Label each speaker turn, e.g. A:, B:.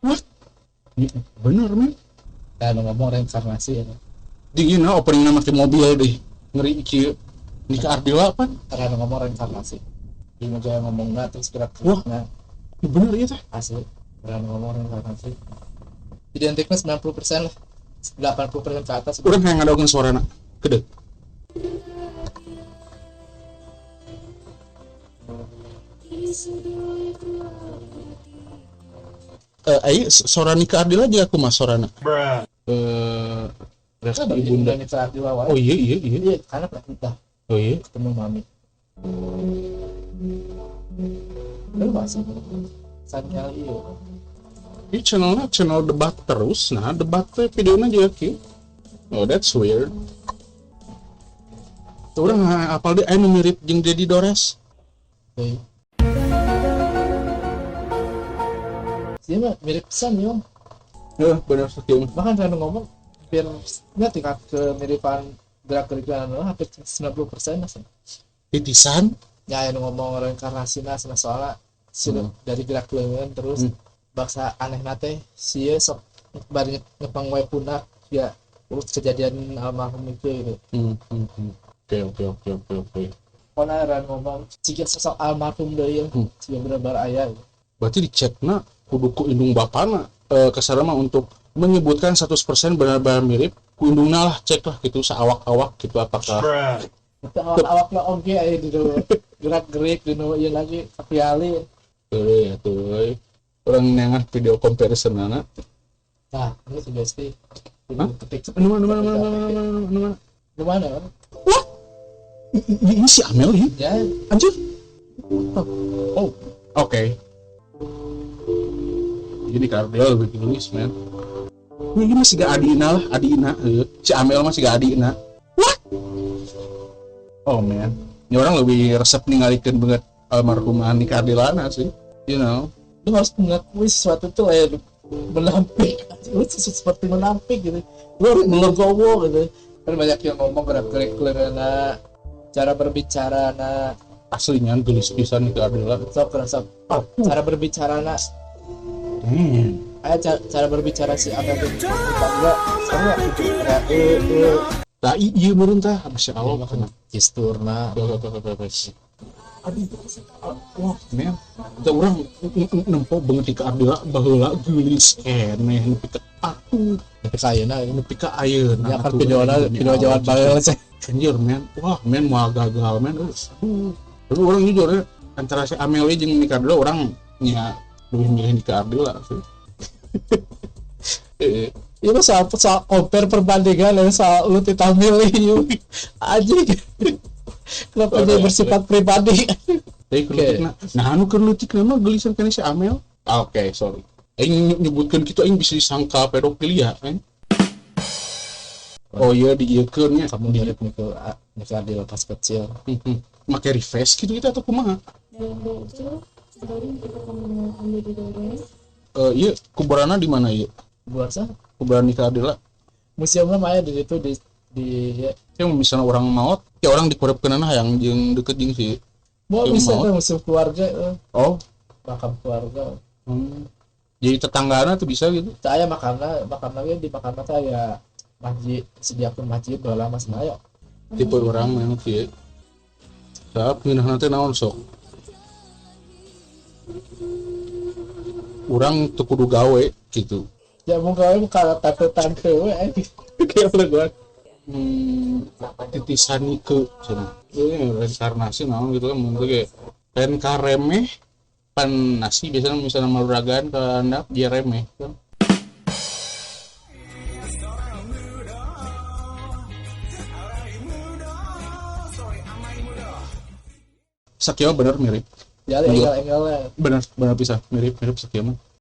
A: What? Bener men.
B: Nah, ngomong reinkarnasi ya.
A: Dingin nah opening nama ke mobil deh. Ngeri kieu. Nike Ardilla pan?
B: Karena ngomong reinkarnasi. Di meja ngomongna terus gerak.
A: Wah.
B: Nah,
A: bener ieu teh.
B: Asli. Karena ngomong reinkarnasi. Identiknya 90% lah. 80% ke atas.
A: Urang hayang ngadaokeun suarana. Gede. Ayo suara Nike Ardilla aja aku mas sorana. Resta ibunda.
B: Nike Ardilla.
A: Oh iya iya iya.
B: Iya, karena entah.
A: Oh iya.
B: Ketemu mami. Lu masih sanyal iya.
A: Ini channelnya channel debat terus, nah debat teh videonya juga kieu. Oh that's weird. Tuh urang apal deui anu mirip jeung Dedi Dores.
B: Oke. Sih mah mirip pisan yo.
A: Heeh, bener sakieu mah.
B: Bahkan kalau ngomong hampir nya tingkat kemiripan gerak-gerikna hampir 90% lah sih.
A: Titisan?
B: Ya anu ngomong reinkarnasi nah soalnya dari gerak leungeun terus baksa aneh nate si sok bari ngepang wae pundak ya urus kejadian almarhum itu gitu.
A: Oke.
B: Pokona ran ngomong siga sosok almarhum deui siga bener-bener aya gitu.
A: Berarti dicekna kudu ku indung bapana kasarna mah untuk menyebutkan 100% benar-benar mirip ku indungna lah cek lah gitu saawak-awak gitu apakah
B: itu awak-awakna oge aya di gerak-gerik di nu ieu lagi kapiali
A: tuh ya tuh orang nengan video comparison ana.
B: Nah, ini sugesti. Ketik
A: mana mana.
B: Mana?
A: Wah. Ini si Amel ya?
B: Ya.
A: Anjir. Oh, oke. Okay. Jadi Ardilla lebih gelis, men. Ini masih gak adina lah, adina. Si Amel masih gak adina. What? Oh, man. Ini orang lebih resep ningalikeun banget almarhum Nike Ardilla sih. You know.
B: Lu harus mengakui sesuatu tuh kayak menampik, lu seperti menampik gitu, lu harus melegowo gitu. Kan banyak yang ngomong gerak-gerik karena cara berbicara na
A: aslinya gelis pisan Nike Ardilla.
B: Sok kerasa cara berbicara na. Ayo cara berbicara si Amel tuh enggak sama kayak
A: Tah ieu meureun tah masya Allah kana
B: gesturna.
A: Aduh, wah, men, da urang nempo banget Nike Ardilla baheula geulis keneh nepi ka atuh,
B: nepi ka ayeuna,
A: nepi ka ayeuna.
B: Ya kan video jawan baheula sih.
A: Anjir, men. Wah, men moal gagal, men. Aduh. Tapi urang jujur ya, antara si Amel jeung Nike Ardilla urang nya lebih milih Nike Ardilla sih.
B: Itu soal compare perbandingan ya soal lu tidak milih anjing. Kenapa dia bersifat pribadi?
A: Tapi okay. Nah, anu keur leutik mah geulisan kana si Amel. Oke, sorry. Aing nyebutkeun kitu aing bisa disangka pedofilia, kan? Oh iya diieukeun nya.
B: Kamu mirip Nike Ardilla pas kecil.
A: Make reface kitu kita atau kumaha? Iya, kuburanna di mana ieu?
B: Kuburan sa?
A: Kuburan Nike Ardilla.
B: Museumna mah aya di situ di ya.
A: Ya misalnya orang maut, ya orang dikurepkeun hayang jeung deket jeung si.
B: Mau bisa kan museum keluarga.
A: Oh,
B: makam keluarga.
A: Jadi tetanggana tuh bisa gitu.
B: Saya makamna di makamna teh aya masjid, sediakeun masjid baheula mah aya.
A: Tipe orang memang kieu. Saap ngeunahna teh naon sok? Urang teu kudu gawe gitu.
B: Ya mun gawe ka tante-tante we.
A: Kayak gua. Titisan Nike cenah. Ieu reinkarnasi naon gitu kan mun teh lain ka remeh pan nasi biasanya misalnya maluragan ka handap dia remeh kan. Sakieu bener mirip.
B: Ya enggal-enggalnya.
A: Bener bener bisa mirip-mirip sakieu mah.